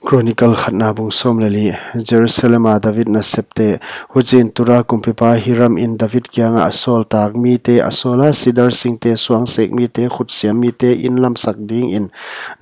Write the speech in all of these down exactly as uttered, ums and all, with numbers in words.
Chronicle khatna bung sawm leh li. Jerusalem a David nasepte. Huchiin Tura kumpipa Hiram in David kiangah a sawltak mite a sawla, sidar singte, suangsek mite, khutsiam mite inn lamsak dingin.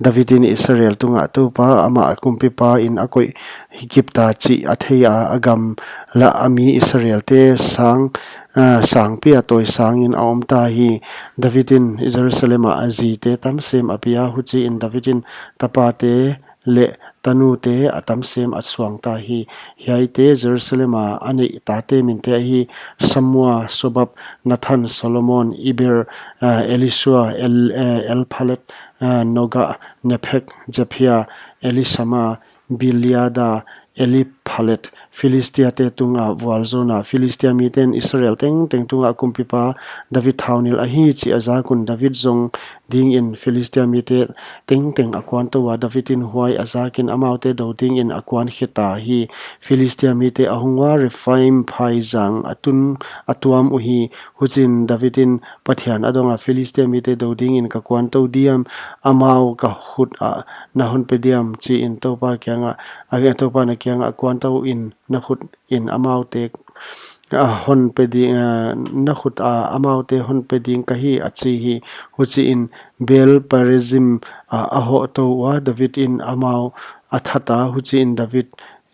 David in Israel tungah Toupa amah kumpipa in a koih hi kipta chih a theia, a gamla a mi Israelte sang, ah, sangpi a tawisangin a omta hi. David in Jerusalem ah a zite tamsem a pia, huchiin David in tapate leh tanute a tamsem a suangta hi. Hiaite Jerusalem a a neih tate minte ahi: Sammua, Sobab, Nathan, Solomon, Eber, ah, Elisua, El-, eh, Elphalet, ah, Noga, Nepheg, Japhia, Elisama, Gileada, Eliphalet, Philistiate tunga vualzawna. Philistia miten Israel tengteng tunga kumpipa David thaunilh ahi chih a zak un David zong dingin Philistia mite tengteng a kuantou a. David in huai a zakin amaute dou dingin a kuankheta hi. Philistia mite a hong ua, Rephaim phaizang a tun a tuam uhi. Huchiin David in Pathian a donga, Philistia mite dou dingin ka kuantou diam, amau ka khut ah na honpe diam, chiin Toupa kiangah, a, Toupan a kiangah, kuantouin na khut in amaute, ah, honpe ding, ah, na khut ah amaute honpe ding ka hi, a chi hi. Huchiin Baal Perazim ah a hohtou ua, David in amau a thata, huchiin David,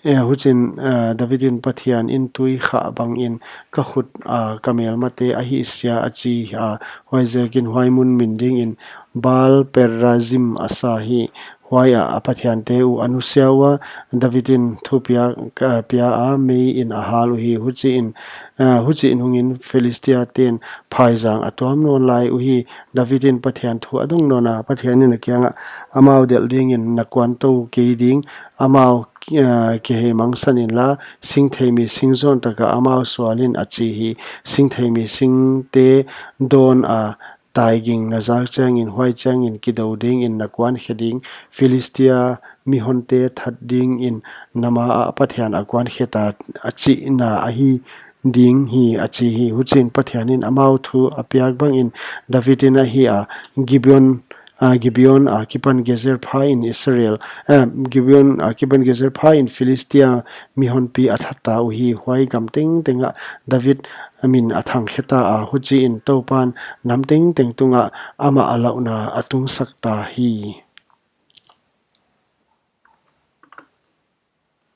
eh, huchiin, ah, David in Pathian in tui khah bangin ka khut ah ka melmate a hihsia, a chi a. Huaiziakin huai mun min dingin Baal Perazim a sa hi. Huai ah a pathiante uh a nusia ua, David in thu pia, ka, pia a, meiin a hal uhi. Huchiin, ah, huchiin hungin Philistiaten phaizang a tuam nawn lai uhi. David in Pathian thu a dong nawna, Pathian in a kiangah, amau delh dingin na kuantou kei ding, amau, ah, kihei mangsan inla, singthei mi sing zawn taka amau sualin, a chi hi. Singthei mi singte dawn a, taiging na zak chiangin, huai chiangin kidou dingin na kuankhe ding, Philistia mihonte that dingin na ma ah Pathian a kuankheta, a chihna ahi ding hi, a chi hi. Huchiin Pathian in amau thu a piak bangin David in a hih a, Gibeon, ah, Gibeon akipan Gezer phain Israel, eh, Gibeon akipan Gezer phain Philistia mihonpi a thata uhi. Huai gam tengtengah David min a thangkheta a, huchiin Toupan nam tengteng tungah amah a lauhna a tungsakta hi.